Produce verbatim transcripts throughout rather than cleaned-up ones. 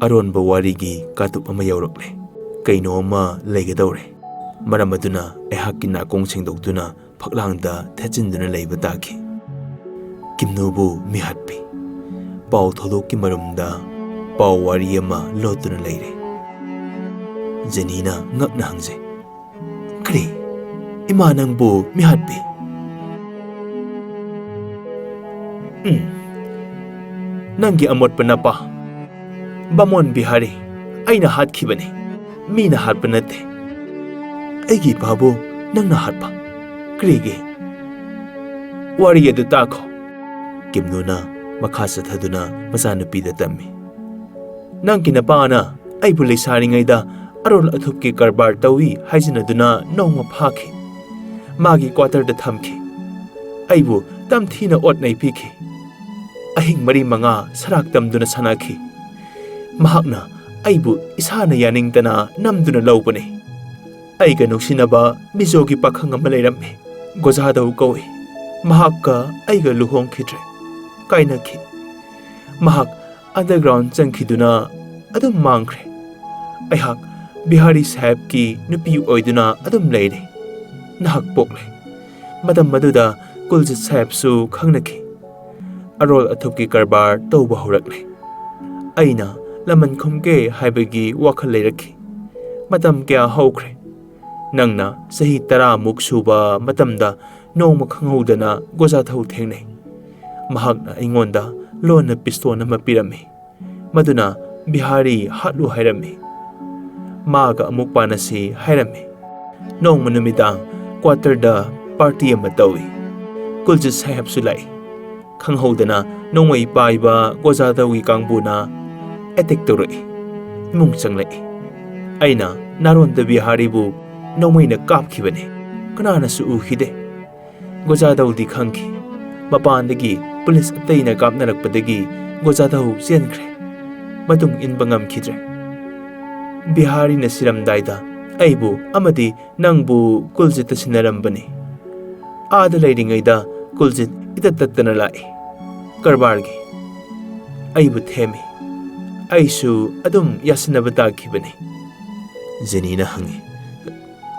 ꯑꯔꯣꯟꯕ ꯋꯥꯔꯤꯒꯤ ꯀꯥꯇꯨꯞ ꯑꯃ ꯌꯧꯔꯛꯂꯦ꯫ ꯀꯩꯅꯣ ꯑꯃ ꯂꯩꯒꯗꯧꯔꯦ꯫ ꯃꯔꯝ ꯑꯗꯨꯅ ꯑꯩꯍꯥꯛꯀꯤ ꯅꯥꯀꯣꯡ ꯁꯦꯡꯗꯣꯛꯇꯨꯅ ꯐꯛꯂꯥꯡꯗ ꯊꯦꯠꯆꯤꯟꯗꯨꯅ ꯂꯩꯕ ꯇꯥꯈꯤ꯫ ꯀꯤꯝꯅꯨꯕꯨ ꯃꯤꯍꯥꯠꯄꯤ꯫ ꯄꯥꯎ ꯊꯧꯗꯣꯛꯀꯤ ꯃꯔꯨꯝꯗ ꯄꯥꯎ ꯋꯥꯔꯤ ꯑꯃ ꯂꯣꯠꯇꯨꯅ ꯂꯩꯔꯦ꯫ ꯖꯦꯅꯤꯅ ꯉꯛꯅ ꯍꯪꯖꯩ, "ꯀꯔꯤ? ꯏꯃꯥ ꯅꯪꯕꯨ ꯃꯤꯍꯥꯠꯄꯤ?" "ꯎꯝ꯫ ꯅꯪꯒꯤ ꯑꯃꯣꯠꯄ ꯅꯄꯥ, ꯕꯥꯃꯣꯟ ꯕꯤꯍꯥꯔꯤ, ꯑꯩꯅ ꯍꯥꯠꯈꯤꯕꯅꯤ꯫ ꯃꯤꯅ ꯍꯥꯠꯄ ꯅꯠꯇꯦ꯫" "ꯑꯩꯒꯤ ꯏꯄꯥꯕꯨ ꯅꯪꯅ ꯍꯥꯠꯄ? ꯀꯔꯤꯒꯤ? ꯋꯥꯔꯤ ꯑꯗꯨ ꯇꯥꯈꯣ꯫" ꯀꯤꯝꯅꯨꯅ ꯃꯈꯥ ꯆꯠꯊꯗꯨꯅ ꯃꯆꯥꯅꯨꯄꯤꯗ ꯇꯝꯃꯤ꯫ "ꯅꯪꯒꯤ ꯅꯄꯥꯅ ꯑꯩꯕꯨ ꯂꯩꯁꯥꯔꯤꯉꯩꯗ ꯑꯔꯣꯜ ꯑꯊꯨꯞꯀꯤ ꯀꯔꯕꯥꯔ ꯇꯧꯏ ꯍꯥꯏꯖꯤꯟꯅꯗꯨꯅ ꯅꯣꯡꯃ ꯐꯥꯈꯤ꯫ ꯃꯥꯒꯤ ꯀ꯭ꯋꯥꯇꯔꯗ ꯊꯝꯈꯤ꯫ ꯑꯩꯕꯨ ꯇꯝꯊꯤꯅ ꯑꯣꯠ ꯅꯩꯕꯤꯈꯤ꯫ ꯑꯍꯤꯡ ꯃꯔꯤ ꯃꯉꯥ ꯁꯔꯥꯛ ꯇꯝꯗꯨꯅ ꯁꯥꯟꯅꯈꯤ꯫ ꯃꯍꯥꯛꯅ ꯑꯩꯕꯨ ꯏꯁꯥꯅ ꯌꯥꯅꯤꯡꯗꯅ ꯅꯝꯗꯨꯅ ꯂꯧꯕꯅꯤ꯫ ꯑꯩꯒ ꯅꯨꯡꯁꯤꯅꯕ ꯃꯤꯖꯣꯒꯤ ꯄꯥꯈꯪ ꯑꯃ ꯂꯩꯔꯝꯃꯤ꯫ ꯒꯣꯖꯥꯗꯧ ꯀꯧꯏ꯫ ꯃꯍꯥꯛꯀ ꯑꯩꯒ ꯂꯨꯍꯣꯡꯈꯤꯗ꯭ꯔꯦ꯫ ꯀꯥꯏꯅꯈꯤ꯫ ꯃꯍꯥꯛ ꯑꯟꯗꯔꯒ꯭ꯔꯥꯎꯟ ꯆꯪꯈꯤꯗꯨꯅ ꯑꯗꯨꯝ ꯃꯥꯡꯈ꯭ꯔꯦ꯫ ꯑꯩꯍꯥꯛ ꯕꯤꯍꯥꯔꯤ ꯁꯥꯍꯦꯕꯀꯤ ꯅꯨꯄꯤ ꯑꯣꯏꯗꯨꯅ ꯑꯗꯨꯝ ꯂꯩꯔꯤ꯫ ꯅꯍꯥꯛ ꯄꯣꯛꯂꯦ꯫ ꯃꯇꯝ ꯑꯗꯨꯗ ꯀꯨꯜꯖꯤꯠ ꯁꯥꯍꯦꯕꯁꯨ ꯈꯪꯅꯈꯤ꯫ ꯑꯔꯣꯜ ꯑꯊꯨꯞꯀꯤ ꯀꯔꯕꯥꯔ ꯇꯧꯕ ꯍꯧꯔꯛꯂꯦ꯫ ꯑꯩꯅ ꯂꯃꯟ ꯈꯨꯝꯒꯦ ꯍꯥꯏꯕꯒꯤ ꯋꯥꯈꯜ ꯂꯩꯔꯛꯈꯤ꯫ ꯃꯇꯝ ꯀꯌꯥ ꯍꯧꯈ꯭ꯔꯦ꯫ ꯅꯪꯅ ꯆꯍꯤ ꯇꯔꯥꯃꯨꯛ ꯁꯨꯕ ꯃꯇꯝꯗ ꯅꯣꯡꯃ ꯈꯪꯍꯧꯗꯅ ꯒꯣꯖꯥꯊꯧ ꯊꯦꯡꯅꯩ꯫ ꯃꯍꯥꯛꯅ ꯑꯩꯉꯣꯟꯗ ꯂꯣꯟꯅ ꯄꯤꯁꯇꯣꯟ ꯑꯃ ꯄꯤꯔꯝꯃꯤ꯫ ꯃꯗꯨꯅ ꯕꯤꯍꯥꯔꯤ ꯍꯥꯠꯂꯨ ꯍꯥꯏꯔꯝꯃꯤ꯫ ꯃꯥꯒ ꯑꯃꯨꯛ ꯄꯥꯟꯅꯁꯤ ꯍꯥꯏꯔꯝꯃꯤ꯫ ꯅꯣꯡꯃ ꯅꯨꯃꯤꯗꯥꯡ ꯀ꯭ꯋꯥꯇꯔꯗ ꯄꯥꯔꯇꯤ ꯑꯃ ꯇꯧꯏ꯫ ꯀꯨꯜꯖꯤꯠ ꯁꯥꯍꯦꯕꯁꯨ ꯂꯥꯛꯏ꯫ ꯈꯪꯍꯧꯗꯅ ꯅꯣꯡꯃꯩ ꯄꯥꯏꯕ ꯒꯣꯖꯥꯗꯧꯒꯤ ꯀꯥꯡꯕꯨꯅ ꯑꯦꯇꯦꯛ ꯇꯧꯔꯛꯏ꯫ ꯏꯃꯨꯡ ꯆꯪꯂꯛꯏ꯫ ꯑꯩꯅ ꯅꯥꯔꯣꯟꯗ ꯕꯤꯍꯥꯔꯤꯕꯨ ꯅꯣꯡꯃꯩꯅ ꯀꯥꯞꯈꯤꯕꯅꯤ꯫ ꯀꯅꯥꯅꯁꯨ ꯎꯈꯤꯗꯦ꯫ ꯒꯣꯖꯥꯗꯧꯗꯤ ꯈꯪꯈꯤ꯫ ꯃꯄꯥꯟꯗꯒꯤ ꯄꯨꯂꯤꯁ ꯑꯇꯩꯅ ꯀꯥꯞꯅꯔꯛꯄꯗꯒꯤ ꯒꯣꯖꯥꯗꯧ ꯆꯦꯟꯈ꯭ꯔꯦ꯫ ꯃꯇꯨꯡ ꯏꯟꯕ ꯉꯝꯈꯤꯗ꯭ꯔꯦ꯫ ꯕꯤꯍꯥꯔꯤꯅ ꯁꯤꯔꯝꯗꯥꯏꯗ ꯑꯩꯕꯨ ꯑꯃꯗꯤ ꯅꯪꯕꯨ ꯀꯨꯜꯖꯤꯠꯇ ꯁꯤꯟꯅꯔꯝꯕꯅꯤ꯫ ꯑꯥꯗ ꯂꯩꯔꯤꯉꯩꯗ ꯀꯨꯜꯖꯤꯠ ꯏꯇꯠ ꯇꯠꯇꯅ ꯂꯥꯛꯏ꯫ ꯀꯔꯕꯥꯔꯒꯤ꯫ ꯑꯩꯕꯨ ꯊꯦꯝꯃꯤ꯫ ꯑꯩꯁꯨ ꯑꯗꯨꯝ ꯌꯥꯁꯤꯟꯅꯕ ꯇꯥꯈꯤꯕꯅꯤ꯫ ꯖꯦꯅꯤꯅ ꯍꯪꯉꯤ,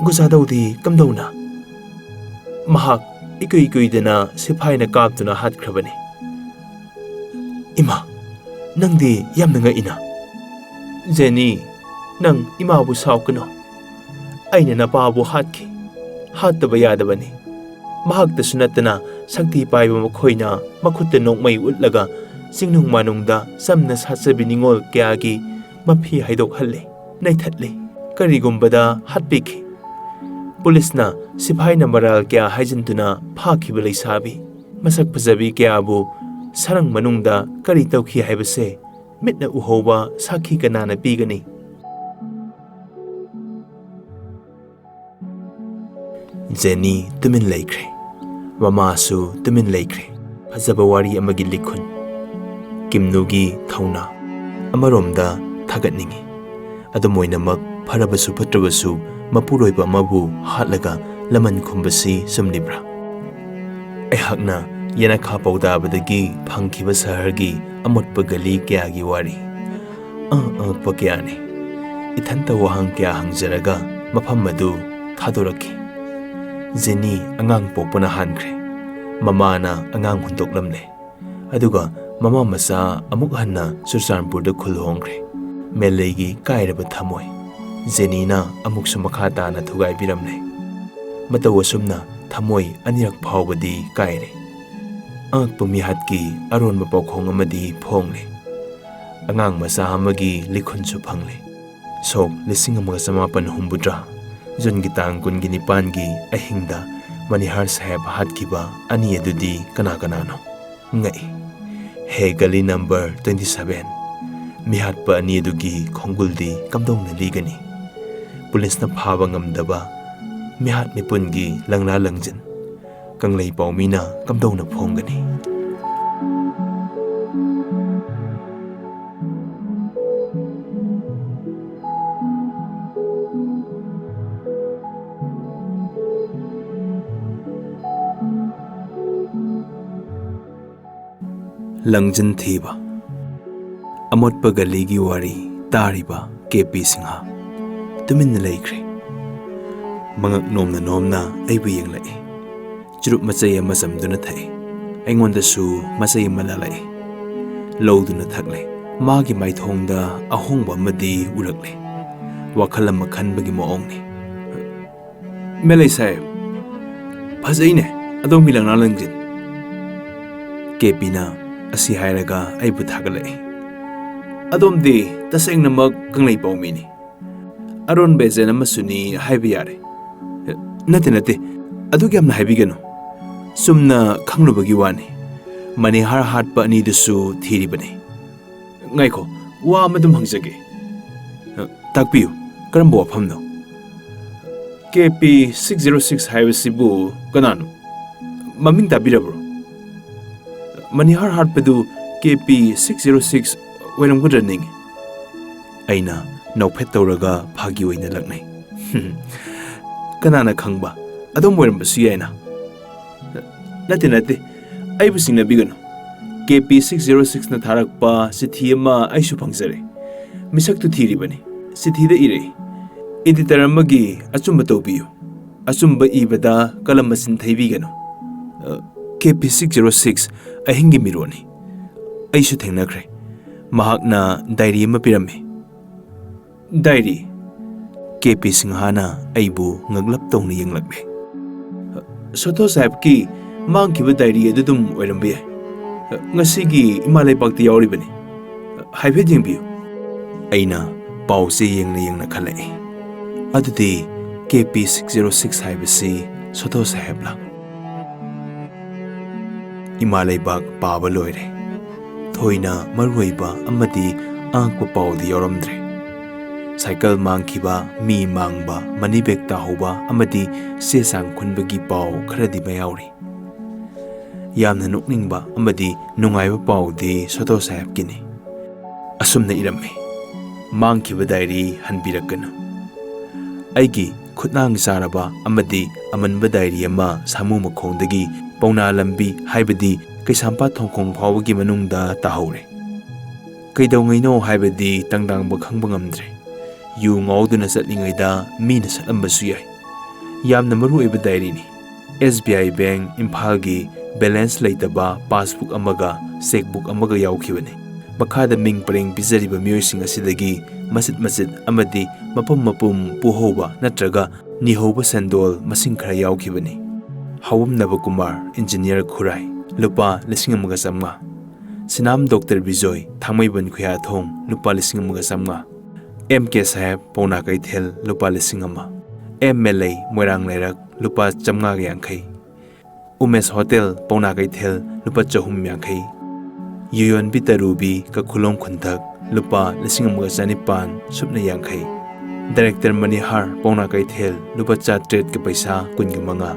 "ꯒꯨꯖꯥꯗꯧꯗꯤ ꯀꯝꯗꯧꯅ?" "ꯃꯍꯥꯛ ꯏꯀꯨꯏ ꯀꯨꯏꯗꯅ ꯁꯤꯐꯥꯏꯅ ꯀꯥꯞꯇꯨꯅ ꯍꯥꯠꯈ꯭ꯔꯕꯅꯤ꯫" "ꯏꯃꯥ, ꯅꯪꯗꯤ ꯌꯥꯝꯅ ꯉꯛꯏꯅ꯫" "ꯖꯦꯅꯤ, ꯅꯪ ꯏꯃꯥꯕꯨ ꯁꯥꯎꯀꯅꯨ꯫ ꯑꯩꯅ ꯅꯄꯥꯕꯨ ꯍꯥꯠꯈꯤ꯫ ꯍꯥꯠꯇꯕ ꯌꯥꯗꯕꯅꯤ꯫ ꯃꯍꯥꯛꯇꯁꯨ ꯅꯠꯇꯅ ꯁꯛꯇꯤ ꯄꯥꯏꯕ ꯃꯈꯣꯏꯅ ꯃꯈꯨꯠꯇ ꯅꯣꯡꯃꯩ ꯎꯠꯂꯒ ꯆꯤꯡꯅꯨꯡ ꯃꯥꯅꯨꯡꯗ ꯆꯝꯅ ꯁꯥꯠꯆꯕꯤ ꯅꯤꯉꯣꯜ ꯀꯌꯥꯒꯤ ꯃꯐꯤ ꯍꯥꯏꯗꯣꯛꯍꯜꯂꯤ, ꯅꯩꯊꯠꯂꯤ, ꯀꯔꯤꯒꯨꯝꯕꯗ ꯍꯥꯠꯄꯤꯈꯤ꯫ ꯄꯨꯂꯤꯁꯅ ꯁꯤꯐꯥꯏꯅ ꯃꯔꯥꯜ ꯀꯌꯥ ꯍꯥꯏꯖꯤꯟꯗꯨꯅ ꯐꯥꯈꯤꯕ ꯂꯩꯁꯥꯕꯤ ꯃꯁꯛ ꯐꯖꯕꯤ ꯀꯌꯥꯕꯨ ꯁꯔꯪ ꯃꯅꯨꯡꯗ ꯀꯔꯤ ꯇꯧꯈꯤ ꯍꯥꯏꯕꯁꯦ ꯃꯤꯠꯅ ꯎꯍꯧꯕ ꯁꯥꯈꯤ ꯀꯅꯥꯅ ꯄꯤꯒꯅꯤ?" ꯖꯦꯅꯤ ꯇꯨꯃꯤꯟ ꯂꯩꯈ꯭ꯔꯦ꯫ ꯃꯃꯥꯁꯨ ꯇꯨꯃꯤꯟ ꯂꯩꯈ꯭ꯔꯦ꯫ ꯐꯖꯕ ꯋꯥꯔꯤ ꯑꯃꯒꯤ ꯂꯤꯈꯨꯟ꯫ ꯀꯤꯝꯅꯨꯒꯤ ꯊꯧꯅꯥ꯫ ꯑꯃꯔꯣꯝꯗ ꯊꯥꯒꯠꯅꯤꯡꯏ꯫ ꯑꯗꯨꯝ ꯑꯣꯏꯅꯃꯛ, ꯐꯔꯕꯁꯨ ꯐꯠꯇ꯭ꯔꯕꯁꯨ, ꯃꯄꯨꯔꯣꯏꯕ ꯑꯃꯕꯨ ꯍꯥꯠꯂꯒ ꯂꯃꯟ ꯈꯨꯝꯕꯁꯤ ꯆꯨꯝꯂꯤꯕ꯭ꯔꯥ? ꯑꯩꯍꯥꯛꯅ ꯌꯦꯅꯈꯥ ꯄꯧꯗꯥꯕꯗꯒꯤ ꯐꯪꯈꯤꯕ ꯁꯍꯔꯒꯤ ꯑꯃꯣꯠꯄ ꯒꯂꯤ ꯀꯌꯥꯒꯤ ꯋꯥꯔꯤ꯫ ꯑꯉꯛ ꯑꯉꯛꯄ ꯀꯌꯥꯅꯤ꯫ ꯏꯊꯟꯇ ꯋꯥꯍꯪ ꯀꯌꯥ ꯍꯪꯖꯔꯒ ꯃꯐꯝ ꯑꯗꯨ ꯊꯥꯗꯣꯔꯛꯈꯤ꯫ ꯖꯦꯅꯤ ꯑꯉꯥꯡ ꯄꯣꯛꯄꯅ ꯍꯥꯟꯈ꯭ꯔꯦ꯫ ꯃꯃꯥꯅ ꯑꯉꯥꯡ ꯍꯨꯟꯗꯣꯛꯂꯝꯂꯦ꯫ ꯑꯗꯨꯒ ꯃꯃꯥ ꯃꯆꯥ ꯑꯃꯨꯛ ꯍꯟꯅ ꯆꯨꯔꯆꯥꯟꯄꯨꯔꯗ ꯈꯨꯜ ꯍꯣꯡꯈ꯭ꯔꯦ꯫ ꯃꯦꯂꯩꯒꯤ ꯀꯥꯏꯔꯕ ꯊꯃꯣꯏ꯫ ꯖꯦꯅꯤꯅ ꯑꯃꯨꯛꯁꯨ ꯃꯈꯥ ꯇꯥꯅ ꯊꯨꯒꯥꯏꯕꯤꯔꯝꯂꯦ꯫ ꯃꯇꯧ ꯑꯁꯨꯝꯅ ꯊꯃꯣꯏ ꯑꯅꯤꯔꯛ ꯐꯥꯎꯕꯗꯤ ꯀꯥꯏꯔꯦ꯫ ꯑꯉꯛꯄ ꯃꯤꯍꯥꯠꯀꯤ ꯑꯔꯣꯟꯕ ꯄꯥꯎꯈꯣꯡ ꯑꯃꯗꯤ ꯐꯣꯡꯂꯦ꯫ ꯑꯉꯥꯡ ꯃꯆꯥ ꯑꯃꯒꯤ ꯂꯤꯈꯨꯟꯁꯨ ꯐꯪꯂꯦ꯫ ꯁꯣꯛ ꯂꯤꯁꯤꯡ ꯑꯃꯒ ꯆꯃꯥꯄꯟ ꯍꯨꯝꯐꯨꯇꯔꯥ, ꯖꯨꯟꯒꯤ ꯇꯥꯡ ꯀꯨꯟꯒ ꯅꯤꯄꯥꯟꯒꯤ ꯑꯍꯤꯡꯗ ꯃꯅꯤꯍꯥꯔ ꯁꯥꯍꯦꯕ ꯍꯥꯠꯈꯤꯕ ꯑꯅꯤ ꯑꯗꯨꯗꯤ ꯀꯅꯥ ꯀꯅꯥꯅꯣ? ꯉꯛꯏ꯫ ꯍꯦ ꯒꯂꯤ ꯅꯝꯕꯔ twenty seven, ꯃꯤꯍꯥꯠꯄ ꯑꯅꯤ ꯑꯗꯨꯒꯤ ꯈꯣꯡꯒꯨꯜꯗꯤ ꯀꯝꯗꯧꯅ ꯂꯤꯒꯅꯤ? ꯄꯨꯂꯤꯁꯅ ꯐꯥꯕ ꯉꯝꯗꯕ ꯃꯤꯍꯥꯠ ꯃꯤꯄꯨꯟꯒꯤ ꯂꯪꯂꯥ ꯂꯪꯖꯤꯟ꯫ ꯀꯪꯂꯩ ꯄꯥꯎꯃꯤꯅ ꯀꯝꯗꯧꯅ ꯐꯣꯡꯒꯅꯤ? ꯂꯪꯖꯤꯟ ꯊꯤꯕ꯫ ꯑꯃꯣꯠꯄ ꯒꯂꯤꯒꯤ ꯋꯥꯔꯤ ꯇꯥꯔꯤꯕ ꯀꯦ ꯄꯤ ꯁꯤꯡꯍ ꯇꯨꯃꯤꯟꯅ ꯂꯩꯈ꯭ꯔꯦ꯫ ꯃꯉꯛ ꯅꯣꯝꯅ ꯅꯣꯝꯅ ꯑꯩꯕꯨ ꯌꯦꯡꯂꯛꯏ꯫ ꯆꯨꯔꯨꯞ ꯃꯆꯩ ꯑꯃ ꯆꯝꯗꯨꯅ ꯊꯛꯏ꯫ ꯑꯩꯉꯣꯟꯗꯁꯨ ꯃꯆꯩ ꯑꯃ ꯂꯥꯜꯂꯛꯏ꯫ ꯂꯧꯗꯨꯅ ꯊꯛꯂꯦ꯫ ꯃꯥꯒꯤ ꯃꯥꯏꯊꯣꯡꯗ ꯑꯍꯣꯡꯕ ꯑꯃꯗꯤ ꯎꯔꯛꯂꯦ꯫ ꯋꯥꯈꯜ ꯑꯃ ꯈꯟꯕꯒꯤ ꯃꯑꯣꯡꯅꯤ꯫ "ꯃꯦꯂꯩ ꯁꯥꯍꯦꯕ, ꯐꯖꯩꯅꯦ ꯑꯗꯣꯝꯒꯤ ꯂꯪꯅꯥ ꯂꯪꯖꯤꯟ꯫" ꯀꯦ ꯄꯤꯅ ꯑꯁꯤ ꯍꯥꯏꯔꯒ ꯑꯩꯕꯨ ꯊꯥꯒꯠꯂꯛꯏ꯫ "ꯑꯗꯣꯝꯗꯤ ꯇꯁꯦꯡꯅꯃꯛ ꯀꯪꯂꯩꯄꯥꯎ ꯃꯤꯅꯤ꯫ ꯑꯔꯣꯟꯕ ꯑꯦꯖꯦꯟ ꯑꯃꯁꯨꯅꯤ ꯍꯥꯏꯕ ꯌꯥꯔꯦ꯫" "ꯅꯠꯇꯦ, ꯅꯠꯇꯦ, ꯑꯗꯨꯛ ꯌꯥꯝꯅ ꯍꯥꯏꯕꯤꯒꯅꯨ꯫ ꯆꯨꯝꯅ ꯈꯪꯂꯨꯕꯒꯤ ꯋꯥꯅꯤ꯫ ꯃꯅꯤꯍꯥꯔ ꯍꯥꯠꯄ ꯑꯅꯤꯗꯨꯁꯨ ꯊꯤꯔꯤꯕꯅꯤ꯫" "ꯉꯥꯏꯈꯣ, ꯋꯥ ꯑꯃꯗꯨꯝ ꯍꯪꯖꯒꯦ꯫" "ꯇꯥꯛꯄꯤꯌꯨ, ꯀꯔꯝꯕ ꯋꯥꯐꯝꯅꯣ?" "K P six zero six ꯍꯥꯏꯕꯁꯤꯕꯨ ꯀꯅꯥꯅꯣ? ꯃꯃꯤꯡ ꯇꯥꯕꯤꯔꯕ꯭ꯔꯣ?" "ꯃꯅꯤꯍꯥꯔ ꯍꯥꯠꯄꯗꯨ K P six zero six ꯑꯣꯏꯔꯝꯒꯗ꯭ꯔꯥ ꯅꯤꯡꯏ꯫" ꯑꯩꯅ ꯅꯣꯛꯐꯦꯠ ꯇꯧꯔꯒ ꯐꯥꯒꯤ ꯑꯣꯏꯅ ꯂꯛꯅꯩ꯫ "ꯀꯅꯥꯅ ꯈꯪꯕ, ꯑꯗꯣꯝ ꯑꯣꯏꯔꯝꯕꯁꯨ ꯌꯥꯏꯅ꯫" "ꯅꯠꯇꯦ, ꯅꯠꯇꯦ, ꯑꯩꯕꯨ ꯆꯤꯡꯅꯕꯤꯒꯅꯨ꯫ ꯀꯦ ꯄꯤ ꯁꯤꯛꯁ ꯖꯦꯔꯣ ꯁꯤꯛꯁꯅ ꯊꯥꯔꯛꯄ ꯆꯤꯊꯤ ꯑꯃ ꯑꯩꯁꯨ ꯐꯪꯖꯔꯦ꯫ ꯃꯤꯁꯛꯇꯨ ꯊꯤꯔꯤꯕꯅꯤ꯫ ꯆꯤꯊꯤꯗ ꯏꯔꯛꯏ, 'ꯑꯦꯗꯤꯇꯔ ꯑꯃꯒꯤ ꯑꯆꯨꯝꯕ ꯇꯧꯕꯤꯌꯨ꯫ ꯑꯆꯨꯝꯕ ꯏꯕꯗ ꯀꯂꯝ ꯃꯆꯤꯟ ꯊꯩꯕꯤꯒꯅꯨ.' ꯑ, K P six zero six ꯑꯍꯤꯡꯒꯤ ꯃꯤꯔꯣꯜꯅꯤ꯫ ꯑꯩꯁꯨ ꯊꯦꯡꯅꯈ꯭ꯔꯦ꯫ ꯃꯍꯥꯛꯅ ꯗꯥꯏꯔꯤ ꯑꯃ ꯄꯤꯔꯝꯃꯤ꯫" "ꯗꯥꯏꯔꯤ?" ꯀꯦ ꯄꯤ ꯁꯤꯡꯍꯅ ꯑꯩꯕꯨ ꯉꯛꯂꯞ ꯇꯧꯅ ꯌꯦꯡꯂꯛꯂꯦ꯫ "ꯁꯣꯇꯣ ꯁꯥꯍꯦꯕꯀꯤ ꯃꯥꯡꯈꯤꯕ ꯗꯥꯏꯔꯤ ꯑꯗꯨꯗꯨꯝ ꯑꯣꯏꯔꯝꯕ ꯌꯥꯏ꯫ ꯉꯁꯤꯒꯤ ꯏꯃꯥ ꯂꯩꯕꯥꯛꯇ ꯌꯥꯎꯔꯤꯕꯅꯤ꯫ ꯍꯥꯏꯐꯦꯠ ꯌꯦꯡꯕꯤꯌꯨ꯫" ꯑꯩꯅ ꯄꯥꯎ ꯆꯦ ꯌꯦꯡꯅ ꯌꯦꯡꯅ ꯈꯜꯂꯛꯏ꯫ "ꯑꯗꯨꯗꯤ K P six zero six ꯍꯥꯏꯕꯁꯤ ꯁꯣꯇꯣ ꯁꯥꯍꯦꯕꯂꯥ?" ꯏꯃꯥ ꯂꯩꯕꯥꯛ ꯄꯥꯕ ꯂꯣꯏꯔꯦ꯫ ꯊꯣꯏꯅ ꯃꯔꯨꯑꯣꯏꯕ ꯑꯃꯗꯤ ꯑꯉꯛꯄ ꯄꯥꯎꯗꯤ ꯌꯥꯎꯔꯝꯗ꯭ꯔꯦ꯫ ꯁꯥꯏꯀꯜ ꯃꯥꯡꯈꯤꯕ, ꯃꯤ ꯃꯥꯡꯕ, ꯃꯅꯤ ꯕꯦꯒ ꯇꯥꯍꯧꯕ ꯑꯃꯗꯤ ꯆꯦ ꯆꯥꯡ ꯈꯨꯟꯕꯒꯤ ꯄꯥꯎ ꯈꯔꯗꯤ ꯃꯌꯥꯎꯔꯤ꯫ ꯌꯥꯝꯅ ꯅꯣꯛꯅꯤꯡꯕ ꯑꯃꯗꯤ ꯅꯨꯡꯉꯥꯏꯕ ꯄꯥꯎꯗꯤ ꯁꯣꯇꯣ ꯁꯥꯍꯦꯕꯀꯤꯅꯤ꯫ ꯑꯁꯨꯝꯅ ꯏꯔꯝꯃꯤ, "ꯃꯥꯡꯈꯤꯕ ꯗꯥꯏꯔꯤ ꯍꯟꯕꯤꯔꯛꯀꯅꯨ꯫ ꯑꯩꯒꯤ ꯈꯨꯠꯅꯥꯡ ꯆꯥꯔꯕ ꯑꯃꯗꯤ ꯑꯃꯟꯕ ꯗꯥꯏꯔꯤ ꯑꯃ ꯁꯥꯃꯨ ꯃꯈꯣꯡꯗꯒꯤ ꯄꯥꯎꯅꯥ ꯂꯝꯕꯤ, ꯍꯥꯏꯕꯗꯤ ꯀꯩꯁꯥꯝꯄꯥꯠ ꯊꯣꯡꯈꯣꯡ ꯐꯥꯎꯕꯒꯤ ꯃꯅꯨꯡꯗ ꯇꯥꯍꯧꯔꯦ꯫ ꯀꯩꯗꯧꯉꯩꯅꯣ ꯍꯥꯏꯕꯗꯤ ꯇꯪꯗꯥꯡꯕ ꯈꯪꯕ ꯉꯝꯗ꯭ꯔꯦ꯫ ꯌꯨ ꯉꯥꯎꯗꯨꯅ ꯆꯠꯂꯤꯉꯩꯗ ꯃꯤꯅ ꯁꯠꯂꯝꯕꯁꯨ ꯌꯥꯏ꯫ ꯌꯥꯝꯅ ꯃꯔꯨ ꯑꯣꯏꯕ ꯗꯥꯏꯔꯤꯅꯤ꯫ ꯑꯦꯁ ꯕꯤ ꯑꯥꯏ ꯕꯦꯡꯛ ꯏꯝꯐꯥꯜꯒꯤ ꯕꯦꯂꯦꯟꯁ ꯂꯩꯇꯕ ꯄꯥꯁꯕꯨꯛ ꯑꯃꯒ ꯆꯦꯛꯕꯨꯛ ꯑꯃꯒ ꯌꯥꯎꯈꯤꯕꯅꯤ꯫ ꯃꯈꯥꯗ ꯃꯤꯡ ꯄꯔꯦꯡ ꯄꯤꯖꯔꯤꯕ ꯃꯤꯑꯣꯏꯁꯤꯡ ꯑꯁꯤꯗꯒꯤ ꯃꯆꯤꯠ ꯃꯆꯤꯠ ꯑꯃꯗꯤ ꯃꯄꯨꯝ ꯃꯄꯨꯝ ꯄꯨꯍꯧꯕ ꯅꯠꯇ꯭ꯔꯒ ꯅꯤꯍꯧꯕ ꯁꯦꯟꯗꯣꯜ ꯃꯁꯤꯡ ꯈꯔ ꯌꯥꯎꯈꯤꯕꯅꯤ꯫ ꯍꯥꯎꯕꯝ ꯅꯕꯀꯨꯃꯥꯔ, ꯏꯟꯖꯤꯅꯤꯌꯔ ꯈꯨꯔꯥꯏ, ꯂꯨꯄꯥ ꯂꯤꯁꯤꯡ ꯑꯃꯒ ꯆꯥꯝꯃꯉꯥ꯫ ꯁꯤꯅꯥꯝ ꯗꯣꯛꯇꯔ ꯕꯤꯖꯣꯏ, ꯊꯥꯡꯃꯩꯕꯟ ꯈꯨꯌꯥꯊꯣꯡ, ꯂꯨꯄꯥ ꯂꯤꯁꯤꯡ ꯑꯃꯒ ꯆꯥꯝꯃꯉꯥ꯫ ꯑꯦꯝ ꯀꯦ ꯁꯥꯍꯦꯕ, ꯄꯥꯎꯅꯥ ꯀꯩꯊꯦꯜ, ꯂꯨꯄꯥ ꯂꯤꯁꯤꯡ ꯑꯃ꯫ ꯑꯦꯝ ꯑꯦꯜ ꯑꯦ, ꯃꯣꯏꯔꯥꯡ ꯂꯩꯔꯛ, ꯂꯨꯄꯥ ꯆꯥꯝꯃꯉꯥꯒ ꯌꯥꯡꯈꯩ꯫ ꯎꯃꯦꯁ ꯍꯣꯇꯦꯜ, ꯄꯥꯎꯅꯥ ꯀꯩꯊꯦꯜ, ꯂꯨꯄꯥ ꯆꯍꯨꯝ ꯌꯥꯡꯈꯩ꯫ ꯌꯨꯌꯣꯟꯕꯤ ꯇꯔꯨꯕꯤ, ꯀꯈꯨꯂꯣꯡ ꯈꯨꯟꯊꯛ, ꯂꯨꯄꯥ ꯂꯤꯁꯤꯡ ꯑꯃꯒ ꯆꯅꯤꯄꯥꯟ ꯁꯨꯞꯅ ꯌꯥꯡꯈꯩ꯫ ꯗꯥꯏꯔꯦꯛꯇꯔ ꯃꯅꯤꯍꯥꯔ, ꯄꯥꯎꯅꯥ ꯀꯩꯊꯦꯜ, ꯂꯨꯄꯥ ꯆꯥꯇ꯭ꯔꯦꯠꯀ ꯄꯩꯁꯥ ꯀꯨꯟꯒ ꯃꯉꯥ꯫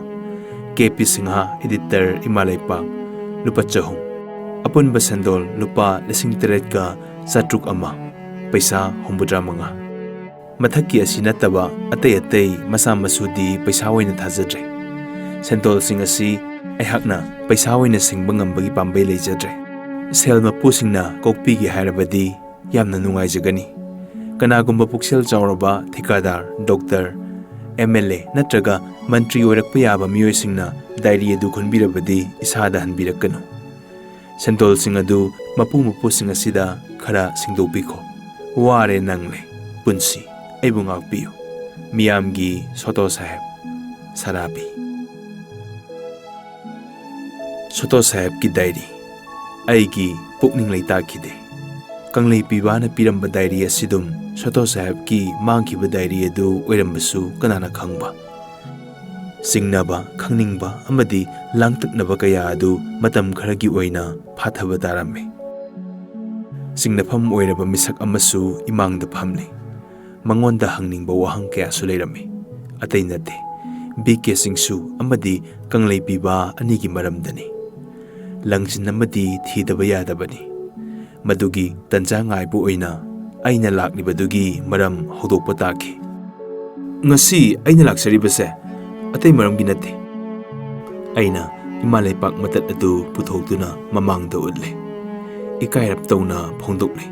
ꯀꯦ ꯄꯤ ꯁꯤꯡꯍ, ꯏꯗꯤꯇꯔ ꯏꯃꯥ ꯂꯩꯄꯥꯛ, ꯂꯨꯄꯥ ꯆꯍꯨꯝ꯫ ꯑꯄꯨꯟꯕ ꯁꯦꯟꯗꯣꯜ ꯂꯨꯄꯥ ꯂꯤꯁꯤꯡ ꯇꯔꯦꯠꯀ ꯆꯥꯇ꯭ꯔꯨꯛ ꯑꯃ, ꯄꯩꯁꯥ ꯍꯨꯝꯐꯨꯇꯔꯥ ꯃꯉꯥ꯫ ꯃꯊꯛꯀꯤ ꯑꯁꯤ ꯅꯠꯇꯕ ꯑꯇꯩ ꯑꯇꯩ ꯃꯆꯥ ꯃꯁꯨꯗꯤ ꯄꯩꯁꯥ ꯑꯣꯏꯅ ꯊꯥꯖꯗ꯭ꯔꯦ꯫ ꯁꯦꯟꯗꯣꯜꯁꯤꯡ ꯑꯁꯤ ꯑꯩꯍꯥꯛꯅ ꯄꯩꯁꯥ ꯑꯣꯏꯅ ꯁꯤꯡꯕ ꯉꯝꯕꯒꯤ ꯄꯥꯝꯕꯩ ꯂꯩꯖꯗ꯭ꯔꯦ꯫ ꯁꯦꯜ ꯃꯄꯨꯁꯤꯡꯅ ꯀꯣꯛꯄꯤꯒꯦ ꯍꯥꯏꯔꯕꯗꯤ ꯌꯥꯝꯅ ꯅꯨꯡꯉꯥꯏꯖꯒꯅꯤ꯫ ꯀꯅꯥꯒꯨꯝꯕ ꯄꯨꯛꯆꯦꯜ ꯆꯥꯎꯔꯕ ꯊꯤꯀꯥꯗꯥꯔ, ꯗꯣꯛꯇꯔ, ꯑꯦꯝ ꯑꯦꯜ ꯑꯦ ꯅꯠꯇ꯭ꯔꯒ ꯃꯟꯇ꯭ꯔꯤ ꯑꯣꯏꯔꯛꯄ ꯌꯥꯕ ꯃꯤꯑꯣꯏꯁꯤꯡꯅ ꯗꯥꯏꯔꯤ ꯑꯗꯨ ꯈꯨꯟꯕꯤꯔꯕꯗꯤ ꯏꯁꯥꯗ ꯍꯟꯕꯤꯔꯛꯀꯅꯨ꯫ ꯁꯦꯟꯗꯣꯜꯁꯤꯡ ꯑꯗꯨ ꯃꯄꯨ ꯃꯄꯨꯁꯤꯡ ꯑꯁꯤꯗ ꯈꯔ ꯁꯤꯡꯗꯣꯛꯄꯤꯈꯣ꯫ ꯋꯥꯔꯦ ꯅꯪꯂꯦ ꯄꯨꯟꯁꯤ, ꯑꯩꯕꯨ ꯉꯥꯛꯄꯤꯌꯨ꯫ ꯃꯤꯌꯥꯝꯒꯤ ꯁꯣꯇꯣ ꯁꯥꯍꯦꯕ, ꯁꯔꯥꯕꯤ꯫ ꯁꯣꯇꯣ ꯁꯥꯍꯦꯕꯀꯤ ꯗꯥꯏꯔꯤ꯫ ꯑꯩꯒꯤ ꯄꯨꯛꯅꯤꯡ ꯂꯩꯇꯥꯈꯤꯗꯦ꯫ ꯀꯪꯂꯩ ꯄꯤꯕꯥꯅ ꯄꯤꯔꯝꯕ ꯗꯥꯏꯔꯤ ꯑꯁꯤꯗꯨꯝ ꯁꯣꯇꯣ ꯁꯥꯍꯦꯕꯀꯤ ꯃꯥꯡꯈꯤꯕ ꯗꯥꯏꯔꯤ ꯑꯗꯨ ꯑꯣꯏꯔꯝꯕꯁꯨ ꯀꯅꯥꯅ ꯈꯪꯕ? ꯆꯤꯡꯅꯕ, ꯈꯪꯅꯤꯡꯕ ꯑꯃꯗꯤ ꯂꯥꯡꯇꯛꯅꯕ ꯀꯌꯥ ꯑꯗꯨ ꯃꯇꯝ ꯈꯔꯒꯤ ꯑꯣꯏꯅ ꯐꯥꯊꯕ ꯇꯥꯔꯝꯃꯤ꯫ ꯆꯤꯡꯅꯐꯝ ꯑꯣꯏꯔꯕ ꯃꯤꯁꯛ ꯑꯃꯁꯨ ꯏꯃꯥꯡꯗ ꯐꯝꯂꯤ꯫ ꯃꯉꯣꯟꯗ ꯍꯪꯅꯤꯡꯕ ꯋꯥꯍꯪ ꯀꯌꯥꯁꯨ ꯂꯩꯔꯝꯃꯤ꯫ ꯑꯇꯩ ꯅꯠꯇꯦ, ꯕꯤ ꯀꯦ ꯆꯤꯡꯁꯨ ꯑꯃꯗꯤ ꯀꯪꯂꯩ ꯄꯤꯕꯥ ꯑꯅꯤꯒꯤ ꯃꯔꯝꯗꯅꯤ꯫ ꯂꯪꯁꯤꯟ ꯑꯃꯗꯤ ꯊꯤꯗꯕ ꯌꯥꯗꯕꯅꯤ꯫ ꯃꯗꯨꯒꯤ ꯇꯟꯖꯥ ꯉꯥꯏꯕ ꯑꯣꯏꯅ ꯑꯩꯅ ꯂꯥꯛꯂꯤꯕꯗꯨꯒꯤ ꯃꯔꯝ ꯍꯧꯗꯣꯛꯄ ꯇꯥꯈꯤ꯫ ꯉꯁꯤ ꯑꯩꯅ ꯂꯥꯛꯆꯔꯤꯕꯁꯦ ꯑꯇꯩ ꯃꯔꯝꯒꯤ ꯅꯠꯇꯦ꯫ ꯑꯩꯅ ꯏꯃꯥ ꯂꯩꯄꯥꯛ ꯃꯇꯠ ꯑꯗꯨ ꯄꯨꯊꯣꯛꯇꯨꯅ ꯃꯃꯥꯡꯗ ꯎꯠꯂꯦ꯫ ꯏꯀꯥꯏꯔꯞ ꯇꯧꯅ ꯐꯣꯡꯗꯣꯛꯂꯦ꯫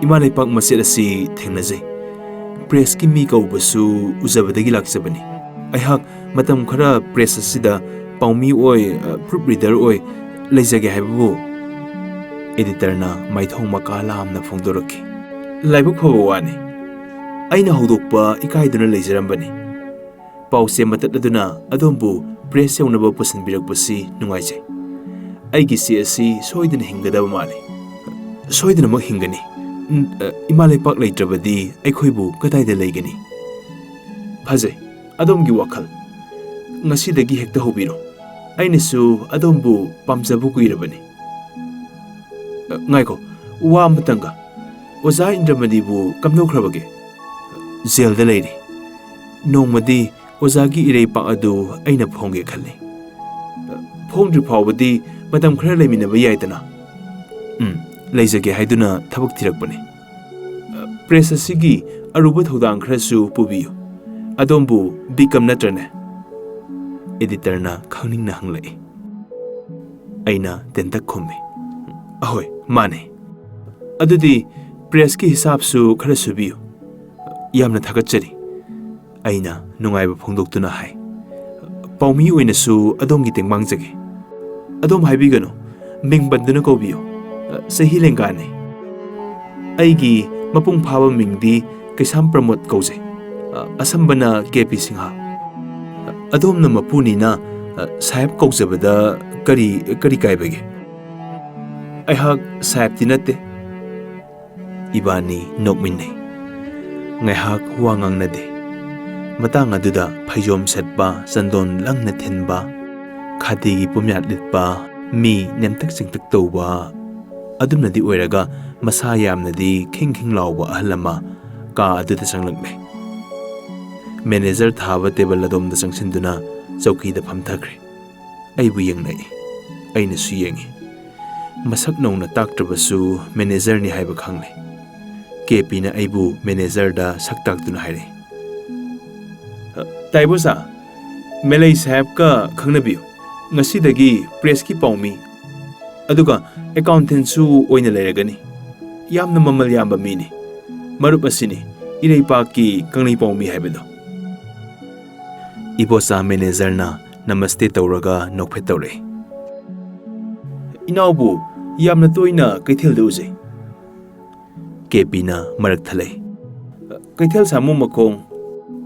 "ꯏꯃꯥ ꯂꯩꯄꯥꯛ ꯃꯆꯦꯠ ꯑꯁꯤ ꯊꯦꯡꯅꯖꯩ꯫ ꯄ꯭ꯔꯦꯁꯀꯤ ꯃꯤ ꯀꯧꯕꯁꯨ ꯎꯖꯕꯗꯒꯤ ꯂꯥꯛꯆꯕꯅꯤ꯫ ꯑꯩꯍꯥꯛ ꯃꯇꯝ ꯈꯔ ꯄ꯭ꯔꯦꯁ ꯑꯁꯤꯗ ꯄꯥꯎꯃꯤ ꯑꯣꯏ, ꯑ, ꯄ꯭ꯔꯨꯐ ꯔꯤꯗꯔ ꯑꯣꯏ ꯂꯩꯖꯒꯦ ꯍꯥꯏꯕꯕꯨ?" ꯑꯦꯗꯤꯇꯔꯅ ꯃꯥꯏꯊꯣꯡ ꯃꯀꯥ ꯂꯥꯝꯅ ꯐꯣꯡꯗꯣꯔꯛꯈꯤ꯫ "ꯂꯥꯏꯕꯛ ꯐꯕ ꯋꯥꯅꯤ꯫ ꯑꯩꯅ ꯍꯧꯗꯣꯛꯄ ꯏꯀꯥꯏꯗꯨꯅ ꯂꯩꯖꯔꯝꯕꯅꯤ꯫ ꯄꯥꯎꯆꯦ ꯃꯇꯠ ꯑꯗꯨꯅ ꯑꯗꯣꯝꯕꯨ ꯄ꯭ꯔꯦꯁ ꯌꯧꯅꯕ ꯄꯨꯁꯤꯟꯕꯤꯔꯛꯄꯁꯤ ꯅꯨꯡꯉꯥꯏꯖꯩ꯫ ꯑꯩꯒꯤ ꯆꯦ ꯑꯁꯤ ꯁꯣꯏꯗꯅ ꯍꯤꯡꯒꯗꯕ ꯃꯥꯜꯂꯤ꯫" "ꯁꯣꯏꯗꯅꯃꯛ ꯍꯤꯡꯒꯅꯤ꯫ ꯎꯝ, ꯑ, ꯏꯃꯥ ꯂꯩꯄꯥꯛ ꯂꯩꯇ꯭ꯔꯕꯗꯤ ꯑꯩꯈꯣꯏꯕꯨ ꯀꯗꯥꯏꯗ ꯂꯩꯒꯅꯤ?" "ꯐꯖꯩ, ꯑꯗꯣꯝꯒꯤ ꯋꯥꯈꯜ꯫ ꯉꯁꯤꯗꯒꯤ ꯍꯦꯛꯇ ꯍꯧꯕꯤꯔꯣ꯫ ꯑꯩꯅꯁꯨ ꯑꯗꯣꯝꯕꯨ ꯄꯥꯝꯖꯕ ꯀꯨꯏꯔꯕꯅꯤ꯫ ꯑ, ꯉꯥꯏꯈꯣ, ꯋꯥ ꯑꯃꯇꯪꯒ꯫ ꯑꯣꯖꯥ ꯏꯟꯗ꯭ꯔꯃꯅꯤꯕꯨ ꯀꯝꯗꯧꯈ꯭ꯔꯕꯒꯦ?" "ꯖꯦꯜꯗ ꯂꯩꯔꯤ꯫ ꯅꯣꯡꯃꯗꯤ ꯑꯣꯖꯥꯒꯤ ꯏꯔꯩꯄꯥꯛ ꯑꯗꯨ ꯑꯩꯅ ꯐꯣꯡꯒꯦ ꯈꯜꯂꯤ꯫ ꯐꯣꯡꯗ꯭ꯔꯤ ꯐꯥꯎꯕꯗꯤ ꯃꯇꯝ ꯈꯔ ꯂꯩꯃꯤꯟꯅꯕ ꯌꯥꯏꯗꯅ?" "ꯎꯝ, ꯂꯩꯖꯒꯦ ꯍꯥꯏꯗꯨꯅ ꯊꯕꯛ ꯊꯤꯔꯛꯄꯅꯤ꯫ ꯄ꯭ꯔꯦꯁ ꯑꯁꯤꯒꯤ ꯑꯔꯨꯕ ꯊꯧꯗꯥꯡ ꯈꯔꯁꯨ ꯄꯨꯕꯤꯌꯨ꯫ ꯑꯗꯣꯝꯕꯨ ꯕꯤꯀꯝ ꯅꯠꯇ꯭ꯔꯅꯦ?" ꯑꯦꯗꯤꯇꯔꯅ ꯈꯪꯅꯤꯡꯅ ꯍꯪꯂꯛꯏ꯫ ꯑꯩꯅ ꯇꯦꯟꯇꯛ ꯈꯨꯝꯃꯤ, "ꯑꯍꯣꯏ, ꯃꯥꯅꯦ꯫" "ꯑꯗꯨꯗꯤ ꯄ꯭ꯔꯦꯁꯀꯤ ꯍꯤꯁꯥꯞꯁꯨ ꯈꯔ ꯁꯨꯕꯤꯌꯨ꯫" "ꯌꯥꯝꯅ ꯊꯥꯒꯠꯆꯔꯤ꯫" ꯑꯩꯅ ꯅꯨꯡꯉꯥꯏꯕ ꯐꯣꯡꯗꯣꯛꯇꯨꯅ ꯍꯥꯏ꯫ "ꯄꯥꯎꯃꯤ ꯑꯣꯏꯅꯁꯨ ꯑꯗꯣꯝꯒꯤ ꯇꯦꯡꯕꯥꯡꯖꯒꯦ꯫" "ꯑꯗꯣꯝ ꯍꯥꯏꯕꯤꯒꯅꯨ, ꯃꯤꯡ ꯄꯟꯗꯨꯅ ꯀꯧꯕꯤꯌꯨ꯫ ꯆꯍꯤ ꯂꯦꯡꯒꯥꯅꯤ꯫ ꯑꯩꯒꯤ ꯃꯄꯨꯡ ꯐꯥꯕ ꯃꯤꯡꯗꯤ ꯀꯩꯁꯥꯝ ꯄ꯭ꯔꯃꯣꯗ ꯀꯧꯖꯩ꯫ ꯑꯁꯝꯕꯅ ꯀꯦ ꯄꯤ ꯁꯤꯡꯍ꯫ ꯑꯗꯣꯝꯅ ꯃꯄꯨꯅꯤꯅ ꯁꯥꯍꯦꯕ ꯀꯧꯖꯕꯗ ꯀꯔꯤ, ꯀꯔꯤ ꯀꯥꯏꯕꯒꯦ?" "ꯑꯩꯍꯥꯛ ꯁꯥꯍꯦꯕꯇꯤ ꯅꯠꯇꯦ꯫" ꯏꯕꯥꯅꯤ ꯅꯣꯛꯃꯤꯟꯅꯩ꯫ ꯉꯥꯏꯍꯥꯛ ꯋꯥ ꯉꯥꯡꯅꯗꯦ꯫ ꯃꯇꯥꯡ ꯑꯗꯨꯗ ꯐꯩꯖꯣꯝ ꯁꯦꯠꯄ, ꯆꯟꯗꯣꯟ ꯂꯪꯅ ꯊꯤꯟꯕ, ꯈꯥꯗꯤꯒꯤ ꯄꯨꯝꯌꯥꯠ ꯂꯤꯠꯄ, ꯃꯤ ꯅꯦꯝꯇꯛ ꯆꯤꯡꯇꯛ ꯇꯧꯕ, ꯑꯗꯨꯝꯅꯗꯤ ꯑꯣꯏꯔꯒ ꯃꯁꯥ ꯌꯥꯝꯅꯗꯤ ꯈꯤꯡ ꯈꯤꯡ ꯂꯥꯎꯕ ꯑꯍꯜ ꯑꯃ ꯀꯥ ꯑꯗꯨꯗ ꯆꯪꯂꯛꯂꯦ꯫ ꯃꯦꯅꯦꯖꯔ ꯊꯥꯕ ꯇꯦꯕꯜ ꯑꯗꯣꯝꯗ ꯆꯪꯁꯤꯟꯗꯨꯅ ꯆꯧꯀꯤꯗ ꯐꯝꯊꯈ꯭ꯔꯦ꯫ ꯑꯩꯕꯨ ꯌꯦꯡꯂꯛꯏ꯫ ꯑꯩꯅꯁꯨ ꯌꯦꯡꯉꯤ꯫ ꯃꯁꯛ ꯅꯧꯅ ꯇꯥꯛꯇ꯭ꯔꯕꯁꯨ ꯃꯦꯅꯦꯖꯔꯅꯤ ꯍꯥꯏꯕ ꯈꯪꯂꯦ꯫ ꯀꯦ ꯄꯤꯅ ꯑꯩꯕꯨ ꯃꯦꯅꯦꯖꯔꯗ ꯁꯛ ꯇꯥꯛꯇꯨꯅ ꯍꯥꯏꯔꯛꯏ, "ꯇꯥꯏꯕꯣ ꯁꯥ, ꯃꯦꯂꯩ ꯁꯥꯍꯦꯕꯀ ꯈꯪꯅꯕꯤꯌꯨ꯫ ꯉꯁꯤꯗꯒꯤ ꯄ꯭ꯔꯦꯁꯀꯤ ꯄꯥꯎꯃꯤ꯫ ꯑꯗꯨꯒ ꯑꯦꯀꯥꯎꯟꯇꯦꯟꯁꯨ ꯑꯣꯏꯅ ꯂꯩꯔꯒꯅꯤ꯫ ꯌꯥꯝꯅ ꯃꯃꯜ ꯌꯥꯝꯕ ꯃꯤꯅꯤ꯫ ꯃꯔꯨꯞ ꯑꯁꯤꯅꯤ, ꯏꯔꯩꯄꯥꯛꯀꯤ ꯀꯪꯂꯩꯄꯥꯎꯃꯤ ꯍꯥꯏꯕꯗꯣ꯫ ꯏꯕꯣꯆꯥ ꯃꯦꯅꯦꯖꯔꯅ ꯅꯃꯁꯇꯦ ꯇꯧꯔꯒ ꯅꯣꯛꯐꯦꯠ ꯇꯧꯔꯛꯏ꯫ "ꯏꯅꯥꯎꯕꯨ ꯌꯥꯝꯅ ꯇꯣꯏꯅ ꯀꯩꯊꯦꯜꯗ ꯎꯖꯩ꯫" ꯀꯦ ꯄꯤꯅ ꯃꯔꯛ ꯊꯠꯂꯛꯏ꯫ "ꯀꯩꯊꯦꯜ ꯁꯥꯃꯨ ꯃꯈꯣꯡ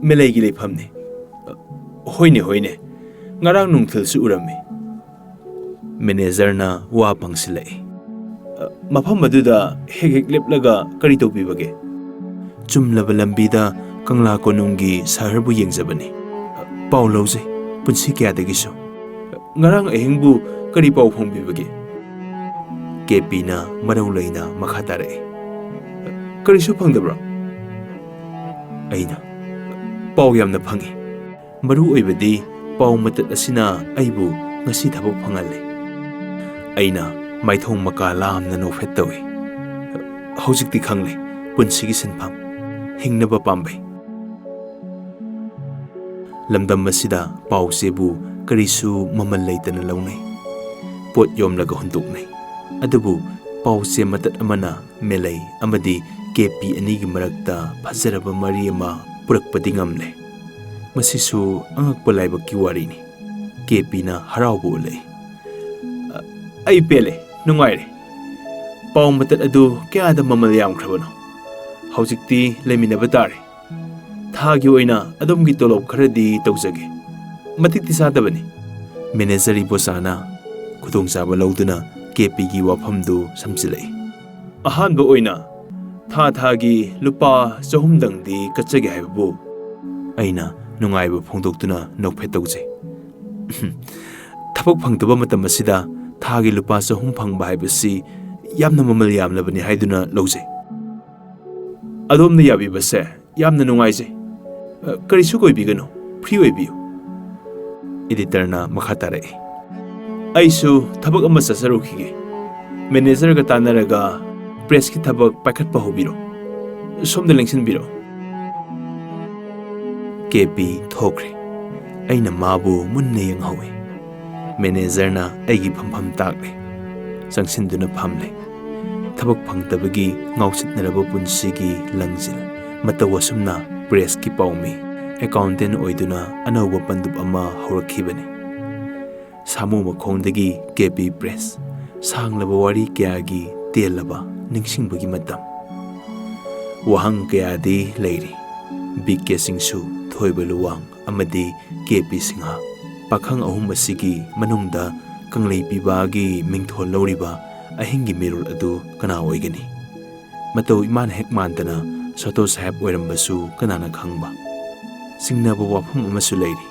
ꯃꯦꯂꯩꯒꯤ ꯂꯩꯐꯝꯅꯤ꯫" "ꯍꯣꯏꯅꯦ, ꯍꯣꯏꯅꯦ, ꯉꯔꯥꯡ ꯅꯨꯡꯊꯤꯜꯁꯨ ꯎꯔꯝꯃꯤ꯫" ꯃꯦꯅꯦꯖꯔꯅ ꯋꯥ ꯄꯪꯁꯤꯜꯂꯛꯏ꯫ "ꯃꯐꯝ ꯑꯗꯨꯗ ꯍꯦꯛ ꯍꯦꯛ ꯂꯦꯞꯂꯒ ꯀꯔꯤ ꯇꯧꯕꯤꯕꯒꯦ?" "ꯆꯨꯝꯂꯕ ꯂꯝꯕꯤꯗ ꯀꯪꯂꯥ ꯀꯣꯅꯨꯡꯒꯤ ꯁꯍꯔꯕꯨ ꯌꯦꯡꯖꯕꯅꯤ꯫" "ꯄꯥꯎ ꯂꯧꯖꯩ, ꯄꯨꯟꯁꯤ ꯀꯌꯥꯗꯒꯤꯁꯨ꯫" "ꯉꯔꯥꯡ ꯑꯍꯤꯡꯕꯨ ꯀꯔꯤ ꯄꯥꯎ ꯐꯪꯕꯤꯕꯒꯦ?" ꯀꯦ ꯄꯤꯅ ꯃꯔꯧ ꯂꯩꯅ ꯃꯈꯥ ꯇꯥꯔꯛꯏ꯫ "ꯀꯔꯤꯁꯨ ꯐꯪꯗꯕ꯭ꯔꯣ?" ꯑꯩꯅ, "ꯄꯥꯎ ꯌꯥꯝꯅ ꯐꯪꯏ꯫ ꯃꯔꯨ ꯑꯣꯏꯕꯗꯤ ꯄꯥꯎ ꯃꯇꯠ ꯑꯁꯤꯅ ꯑꯩꯕꯨ ꯉꯁꯤ ꯊꯕꯛ ꯐꯪꯍꯜꯂꯦ꯫" ꯑꯩꯅ ꯃꯥꯏꯊꯣꯡ ꯃꯀꯥ ꯂꯥꯝꯅ ꯅꯣꯛꯐꯦꯠ ꯇꯧꯏ꯫ "ꯍꯧꯖꯤꯛꯇꯤ ꯈꯪꯂꯦ ꯄꯨꯟꯁꯤꯒꯤ ꯁꯤꯟꯐꯝ, ꯍꯤꯡꯅꯕ ꯄꯥꯝꯕꯩ꯫" ꯂꯝꯗꯝ ꯑꯁꯤꯗ ꯄꯥꯎ ꯆꯦꯕꯨ ꯀꯔꯤꯁꯨ ꯃꯃꯜ ꯂꯩꯇꯅ ꯂꯧꯅꯩ꯫ ꯄꯣꯠ ꯌꯣꯝꯂꯒ ꯍꯨꯟꯗꯣꯛꯅꯩ꯫ ꯑꯗꯨꯕꯨ ꯄꯥꯎ ꯆꯦ ꯃꯇꯠ ꯑꯃꯅ ꯃꯦꯂꯩ ꯑꯃꯗꯤ ꯀꯦ ꯄꯤ ꯑꯅꯤꯒꯤ ꯃꯔꯛꯇ ꯐꯖꯔꯕ ꯃꯔꯤ ꯑꯃ ꯄꯨꯔꯛꯄꯗꯤ ꯉꯝꯂꯦ꯫ ꯃꯁꯤꯁꯨ ꯑꯉꯛꯄ ꯂꯥꯏꯕꯛꯀꯤ ꯋꯥꯔꯤꯅꯤ꯫ ꯀꯦ ꯄꯤꯅ ꯍꯔꯥꯎꯕ ꯎꯠꯂꯛꯏ꯫ "ꯑꯩ ꯄꯦꯜꯂꯦ, ꯅꯨꯡꯉꯥꯏꯔꯦ꯫ ꯄꯥꯎ ꯃꯇꯠ ꯑꯗꯨ ꯀꯌꯥꯗ ꯃꯃꯜ ꯌꯥꯝꯈ꯭ꯔꯕꯅꯣ? ꯍꯧꯖꯤꯛꯇꯤ ꯂꯩꯃꯤꯟꯅꯕ ꯇꯥꯔꯦ꯫ ꯊꯥꯒꯤ ꯑꯣꯏꯅ ꯑꯗꯣꯝꯒꯤ ꯇꯣꯂꯣꯞ ꯈꯔꯗꯤ ꯇꯧꯖꯒꯦ꯫ ꯃꯇꯤꯛꯇꯤ ꯆꯥꯗꯕꯅꯤ꯫" ꯃꯦꯅꯦꯖꯔ ꯏꯕꯣꯆꯥꯅ ꯈꯨꯗꯣꯡꯆꯥꯕ ꯂꯧꯗꯨꯅ ꯀꯦ ꯄꯤꯒꯤ ꯋꯥꯐꯝꯗꯨ ꯁꯝꯖꯤꯜꯂꯛꯏ꯫ "ꯑꯍꯥꯟꯕ ꯑꯣꯏꯅ ꯊꯥ ꯊꯥꯒꯤ ꯂꯨꯄꯥ ꯆꯍꯨꯝꯗꯪꯗꯤ ꯀꯠꯆꯒꯦ ꯍꯥꯏꯕꯕꯨ?" ꯑꯩꯅ ꯅꯨꯡꯉꯥꯏꯕ ꯐꯣꯡꯗꯣꯛꯇꯨꯅ ꯅꯣꯛꯐꯦꯠ ꯇꯧꯖꯩ꯫ "ꯊꯕꯛ ꯐꯪꯗꯕ ꯃꯇꯝ ꯑꯁꯤꯗ ꯊꯥꯒꯤ ꯂꯨꯄꯥ ꯆꯍꯨꯝ ꯐꯪꯕ ꯍꯥꯏꯕꯁꯤ ꯌꯥꯝꯅ ꯃꯃꯜ ꯌꯥꯝꯂꯕꯅꯤ ꯍꯥꯏꯗꯨꯅ ꯂꯧꯖꯩ꯫" "ꯑꯗꯣꯝꯅ ꯌꯥꯕꯤꯕꯁꯦ ꯌꯥꯝꯅ ꯅꯨꯡꯉꯥꯏꯖꯩ꯫ ꯑ, ꯀꯔꯤꯁꯨ ꯀꯣꯏꯕꯤꯒꯅꯨ, ꯐ꯭ꯔꯤ ꯑꯣꯏꯕꯤꯌꯨ꯫" ꯏꯗꯤꯇꯔꯅ ꯃꯈꯥ ꯇꯥꯔꯛꯏ꯫ "ꯑꯩꯁꯨ ꯊꯕꯛ ꯑꯃ ꯆꯠꯆꯔꯨꯈꯤꯒꯦ꯫ ꯃꯦꯅꯦꯖꯔꯒ ꯇꯥꯟꯅꯔꯒ ꯄ꯭ꯔꯦꯁꯀꯤ ꯊꯕꯛ ꯄꯥꯏꯈꯠꯄ ꯍꯧꯕꯤꯔꯣ꯫ ꯁꯣꯝꯗ ꯂꯦꯡꯁꯤꯟꯕꯤꯔꯣ꯫" ꯀꯦ ꯄꯤ ꯊꯣꯛꯈ꯭ꯔꯦ꯫ ꯑꯩꯅ ꯃꯥꯕꯨ ꯃꯨꯟꯅ ꯌꯦꯡꯍꯧꯏ꯫ ꯃꯦꯅꯦꯖꯔꯅ ꯑꯩꯒꯤ ꯐꯝꯐꯝ ꯇꯥꯛꯂꯦ꯫ ꯆꯪꯁꯤꯟꯗꯨꯅ ꯐꯝꯂꯦ꯫ ꯊꯕꯛ ꯐꯪꯗꯕꯒꯤ ꯉꯥꯎꯆꯠꯅꯔꯕ ꯄꯨꯟꯁꯤꯒꯤ ꯂꯪꯖꯤꯜ꯫ ꯃꯇꯧ ꯑꯁꯨꯝꯅ ꯄ꯭ꯔꯦꯁꯀꯤ ꯄꯥꯎꯃꯤ, ꯑꯦꯀꯥꯎꯟꯇꯦꯟ ꯑꯣꯏꯗꯨꯅ ꯑꯅꯧꯕ ꯄꯟꯗꯨꯞ ꯑꯃ ꯍꯧꯔꯛꯈꯤꯕꯅꯤ꯫ ꯁꯥꯃꯨ ꯃꯈꯣꯡꯗꯒꯤ ꯀꯦ ꯄꯤ ꯄ꯭ꯔꯦꯁ, ꯁꯥꯡꯂꯕ ꯋꯥꯔꯤ ꯀꯌꯥꯒꯤ ꯇꯦꯜꯂꯕ ꯅꯤꯡꯁꯤꯡꯕꯒꯤ ꯃꯇꯝ꯫ ꯋꯥꯍꯪ ꯀꯌꯥꯗꯤ ꯂꯩꯔꯤ꯫ ꯕꯤ ꯀꯦ ꯁꯤꯡꯁꯨ, ꯊꯣꯏꯕ ꯂꯨꯋꯥꯡ ꯑꯃꯗꯤ ꯀꯦ ꯄꯤ ꯁꯤꯡꯍ꯫ ꯄꯥꯈꯪ ꯑꯍꯨꯝ ꯑꯁꯤꯒꯤ ꯃꯅꯨꯡꯗ ꯀꯪꯂꯩ ꯄꯤꯕꯥꯒꯤ ꯃꯤꯡꯊꯣꯜ ꯂꯧꯔꯤꯕ ꯑꯍꯤꯡꯒꯤ ꯃꯤꯔꯣꯜ ꯑꯗꯨ ꯀꯅꯥ ꯑꯣꯏꯒꯅꯤ? ꯃꯇꯧ ꯏꯃꯥꯟ ꯍꯦꯛ ꯃꯥꯟꯗꯅ ꯁꯣꯇꯣ ꯁꯥꯍꯦꯕ ꯑꯣꯏꯔꯝꯕꯁꯨ ꯀꯅꯥꯅ ꯈꯪꯕ? ꯆꯤꯡꯅꯕ ꯋꯥꯐꯝ ꯑꯃꯁꯨ ꯂꯩꯔꯤ꯫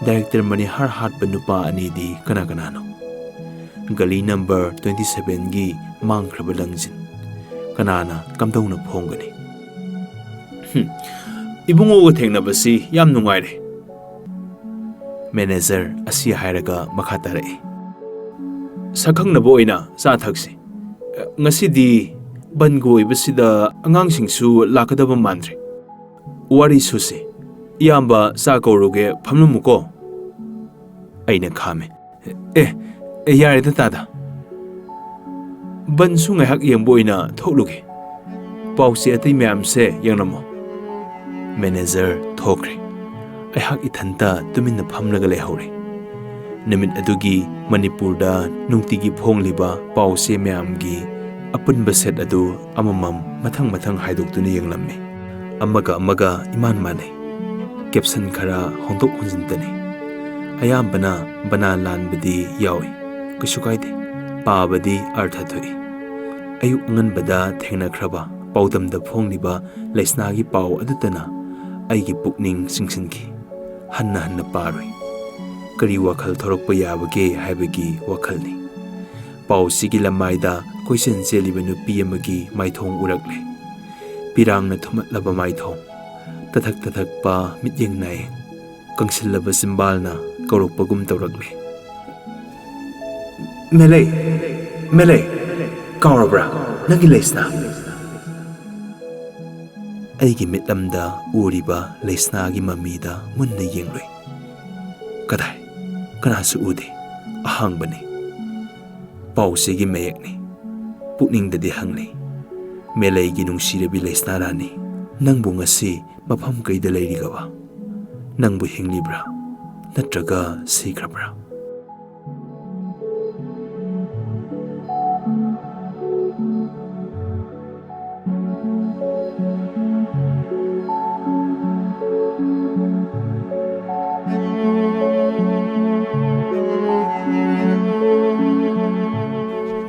ꯗꯥꯏꯔꯦꯛꯇꯔ ꯃꯅꯤꯍꯥꯔ ꯍꯥꯠꯄ ꯅꯨꯄꯥ ꯑꯅꯤꯗꯤ ꯀꯅꯥ ꯀꯅꯥꯅꯣ? ꯒꯂꯤ ꯅꯝꯕꯔ ꯇ꯭ꯋꯦꯟꯇꯤ ꯁꯚꯦꯟꯒꯤ ꯃꯥꯡꯈ꯭ꯔꯕ ꯂꯪꯖꯤꯟ ꯀꯅꯥꯅ ꯀꯝꯗꯧꯅ ꯐꯣꯡꯒꯅꯤ? "ꯍꯨꯝ, ꯏꯕꯨꯡꯉꯣꯒ ꯊꯦꯡꯅꯕꯁꯤ ꯌꯥꯝ ꯅꯨꯡꯉꯥꯏꯔꯦ," ꯃꯦꯅꯦꯖꯔ ꯑꯁꯤ ꯍꯥꯏꯔꯒ ꯃꯈꯥ ꯇꯥꯔꯛꯏ꯫ "ꯁꯛꯈꯪꯅꯕ ꯑꯣꯏꯅ ꯆꯥ ꯊꯛꯁꯤ꯫ ꯉꯁꯤꯗꯤ ꯕꯟꯒ ꯑꯣꯏꯕꯁꯤꯗ ꯑꯉꯥꯡꯁꯤꯡꯁꯨ ꯂꯥꯛꯀꯗꯕ ꯃꯥꯟꯗ꯭ꯔꯦ꯫ ꯋꯥꯔꯤ ꯁꯨꯁꯤ꯫ ꯏꯌꯥꯝꯕ ꯆꯥ ꯀꯧꯔꯨꯒꯦ, ꯐꯝꯂꯝꯃꯨꯀꯣ," ꯑꯩꯅ ꯈꯥꯝꯃꯦ꯫ "ꯑꯦ, ꯑꯦ, ꯌꯥꯔꯦꯗ ꯇꯥꯗ꯫ ꯕꯟꯁꯨ ꯉꯥꯏꯍꯥꯛ ꯌꯦꯡꯕ ꯑꯣꯏꯅ ꯊꯣꯛꯂꯨꯒꯦ꯫ ꯄꯥꯎ ꯆꯦ ꯑꯇꯩ ꯃꯌꯥꯝꯁꯦ ꯌꯦꯡꯂꯝꯃꯣ꯫" ꯃꯦꯅꯦꯖꯔ ꯊꯣꯛꯈ꯭ꯔꯦ꯫ ꯑꯩꯍꯥꯛ ꯏꯊꯟꯇ ꯇꯨꯃꯤꯟꯅ ꯐꯝꯂꯒ ꯂꯩꯍꯧꯔꯦ꯫ ꯅꯨꯃꯤꯠ ꯑꯗꯨꯒꯤ ꯃꯅꯤꯄꯨꯔꯗ ꯅꯨꯡꯇꯤꯒꯤ ꯐꯣꯡꯂꯤꯕ ꯄꯥꯎ ꯆꯦ ꯃꯌꯥꯝꯒꯤ ꯑꯄꯨꯟꯕ ꯁꯦꯠ ꯑꯗꯨ ꯑꯃꯃꯝ ꯃꯊꯪ ꯃꯊꯪ ꯍꯥꯏꯗꯣꯛꯇꯨꯅ ꯌꯦꯡꯂꯝꯃꯤ꯫ ꯑꯃꯒ ꯑꯃꯒ ꯏꯃꯥꯟ ꯃꯥꯟꯅꯩ꯫ ꯀꯦꯞꯁꯟ ꯈꯔ ꯍꯣꯡꯗꯣꯛ ꯍꯣꯡꯖꯤꯟꯇꯅꯤ꯫ ꯑꯌꯥꯝꯕꯅ ꯕꯅꯥꯟ ꯂꯥꯟꯕꯗꯤ ꯌꯥꯎꯏ꯫ ꯀꯩꯁꯨ ꯀꯥꯏꯗꯦ꯫ ꯄꯥꯕꯗꯤ ꯑꯔꯊ ꯊꯣꯛꯏ꯫ ꯑꯌꯨꯛ ꯑꯉꯟꯕꯗ ꯊꯦꯡꯅꯈ꯭ꯔꯕ ꯄꯥꯎꯗꯝꯗ ꯐꯣꯡꯂꯤꯕ ꯂꯩꯁꯅꯥꯒꯤ ꯄꯥꯎ ꯑꯗꯨꯇꯅ ꯑꯩꯒꯤ ꯄꯨꯛꯅꯤꯡ ꯆꯤꯡꯁꯤꯟꯈꯤ꯫ ꯍꯟꯅ ꯍꯟꯅ ꯄꯥꯔꯨꯏ꯫ ꯀꯔꯤ ꯋꯥꯈꯜ ꯊꯣꯔꯛꯄ ꯌꯥꯕꯒꯦ ꯍꯥꯏꯕꯒꯤ ꯋꯥꯈꯜꯅꯤ꯫ ꯄꯥꯎꯁꯤꯒꯤ ꯂꯃꯥꯏꯗ ꯀꯣꯏꯆꯦꯟ ꯆꯦꯜꯂꯤꯕ ꯅꯨꯄꯤ ꯑꯃꯒꯤ ꯃꯥꯏꯊꯣꯡ ꯎꯔꯛꯂꯦ꯫ ꯄꯤꯔꯥꯡꯅ ꯊꯨꯝꯍꯠꯂꯕ ꯃꯥꯏꯊꯣꯡ, ꯇꯊꯛ ꯇꯊꯛꯄ ꯃꯤꯠꯌꯦꯡ ꯅꯥꯌꯦꯡ, ꯀꯪꯁꯤꯜꯂꯕ ꯆꯤꯝꯕꯥꯜꯅ ꯀꯧꯔꯛꯄꯒꯨꯝ ꯇꯧꯔꯛꯂꯦ꯫ "ꯃꯦꯂꯩ, ꯃꯦꯂꯩ, ꯀꯥꯎꯔꯕ꯭ꯔꯥ ꯅꯪꯒꯤ ꯂꯩꯁꯅꯥ?" ꯑꯩꯒꯤ ꯃꯤꯠꯂꯝꯗ ꯎꯔꯤꯕ ꯂꯩꯁꯅꯥꯒꯤ ꯃꯃꯤꯗ ꯃꯨꯟꯅ ꯌꯦꯡꯂꯨꯏ꯫ ꯀꯗꯥꯏ? ꯀꯅꯥꯁꯨ ꯎꯗꯦ꯫ ꯑꯍꯥꯡꯕꯅꯤ꯫ ꯄꯥꯎꯆꯦꯒꯤ ꯃꯌꯦꯛꯅꯤ꯫ ꯄꯨꯛꯅꯤꯡꯗꯗꯤ ꯍꯪꯂꯤ, "ꯃꯦꯂꯩꯒꯤ ꯅꯨꯡꯁꯤꯔꯕꯤ ꯂꯩꯁꯅꯥ ꯔꯥꯅꯤ, ꯅꯪꯕꯨ ꯉꯁꯤ ꯃꯐꯝ ꯀꯩꯗ ꯂꯩꯔꯤꯒꯕ? ꯅꯪꯕꯨ ꯍꯤꯡꯂꯤꯕ꯭ꯔꯥ? ꯅꯠꯇ꯭ꯔꯒ ꯁꯤꯈ꯭ꯔꯕ꯭ꯔꯥ?"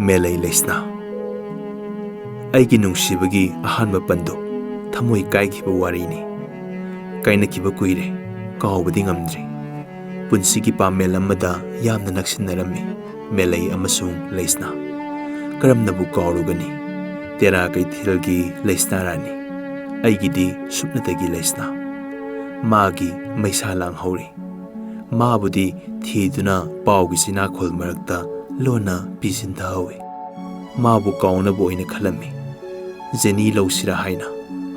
ꯃꯦꯂꯩ ꯂꯩꯁꯅꯥ꯫ ꯑꯩꯒꯤ ꯅꯨꯡꯁꯤꯕꯒꯤ ꯑꯍꯥꯟꯕ ꯄꯟꯗꯨꯞ, ꯊꯃꯣꯏ ꯀꯥꯏꯈꯤꯕ ꯋꯥꯔꯤꯅꯤ꯫ ꯀꯥꯏꯅꯈꯤꯕ ꯀꯨꯏꯔꯦ, ꯀꯥꯎꯕꯗꯤ ꯉꯝꯗ꯭ꯔꯤ꯫ ꯄꯨꯟꯁꯤꯒꯤ ꯄꯥꯃꯦꯜ ꯑꯃꯗ ꯌꯥꯝꯅ ꯅꯛꯁꯤꯟꯅꯔꯝꯃꯤ ꯃꯦꯂꯩ ꯑꯃꯁꯨꯡ ꯂꯩꯁꯅꯥ꯫ ꯀꯔꯝꯅꯕꯨ ꯀꯥꯎꯔꯨꯒꯅꯤ? ꯇꯦꯔꯥ ꯀꯩꯊꯦꯜꯒꯤ ꯂꯩꯁꯅꯥ ꯔꯥꯅꯤ꯫ ꯑꯩꯒꯤꯗꯤ ꯁꯨꯞꯅꯇꯒꯤ ꯂꯩꯁꯅꯥ꯫ ꯃꯥꯒꯤ ꯃꯩꯁꯥ ꯂꯥꯡꯍꯧꯔꯤ꯫ ꯃꯥꯕꯨꯗꯤ ꯊꯤꯗꯨꯅ ꯄꯥꯎꯒꯤ ꯆꯤꯅꯥꯈꯣꯜ ꯃꯔꯛꯇ ꯂꯣꯟꯅ ꯄꯤꯁꯤꯟꯊꯍꯧꯏ꯫ ꯃꯥꯕꯨ ꯀꯥꯎꯅꯕ ꯑꯣꯏꯅ ꯈꯜꯂꯝꯃꯤ꯫ ꯖꯦꯅꯤ ꯂꯧꯁꯤꯔꯥ ꯍꯥꯏꯅ꯫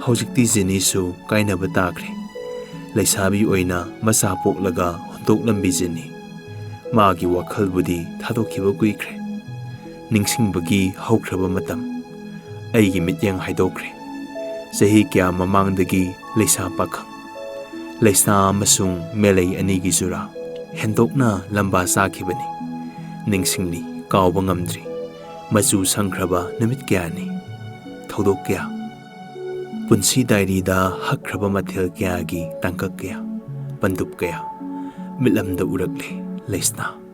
ꯍꯧꯖꯤꯛꯇꯤ ꯖꯦꯅꯤꯁꯨ ꯀꯥꯏꯅꯕ ꯇꯥꯈ꯭ꯔꯦ꯫ ꯂꯩꯁꯥꯕꯤ ꯑꯣꯏꯅ ꯃꯆꯥ ꯄꯣꯛꯂꯒ ꯍꯨꯟꯗꯣꯛꯂꯝꯕꯤ ꯖꯦꯅꯤ꯫ ꯃꯥꯒꯤ ꯋꯥꯈꯜꯕꯨꯗꯤ ꯊꯥꯗꯣꯛꯈꯤꯕ ꯀꯨꯏꯈ꯭ꯔꯦ꯫ ꯅꯤꯡꯁꯤꯡꯕꯒꯤ ꯍꯧꯈ꯭ꯔꯕ ꯃꯇꯝ꯫ ꯑꯩꯒꯤ ꯃꯤꯠꯌꯦꯡ ꯍꯥꯏꯗꯣꯛꯈ꯭ꯔꯦ꯫ ꯆꯍꯤ ꯀꯌꯥ ꯃꯃꯥꯡꯗꯒꯤ ꯂꯩꯁꯥ ꯄꯥꯈꯪ, ꯂꯩꯁꯅꯥ ꯑꯃꯁꯨꯡ ꯃꯦꯂꯩ ꯑꯅꯤꯒꯤ ꯖꯨꯔꯥ ꯍꯦꯟꯗꯣꯛꯅ ꯂꯝꯕꯥ ꯆꯥꯈꯤꯕꯅꯤ꯫ ꯅꯤꯡꯁꯤꯡꯂꯤ, ꯀꯥꯎꯕ ꯉꯝꯗ꯭ꯔꯤ꯫ ꯃꯆꯨ ꯁꯪꯈ꯭ꯔꯕ ꯅꯨꯃꯤꯠ ꯀꯌꯥꯅꯤ, ꯊꯧꯗꯣꯛ ꯀꯌꯥ, ꯄꯨꯟꯁꯤ ꯗꯥꯏꯔꯤꯗ ꯍꯛꯈ꯭ꯔꯕ ꯃꯊꯦꯜ ꯀꯌꯥꯒꯤ ꯇꯥꯡꯀꯛ ꯀꯌꯥ, ꯄꯟꯗꯨꯞ ꯀꯌꯥ ꯃꯤꯠꯂꯝꯗ ꯎꯔꯛꯂꯦ ꯂꯩꯁꯅꯥ꯫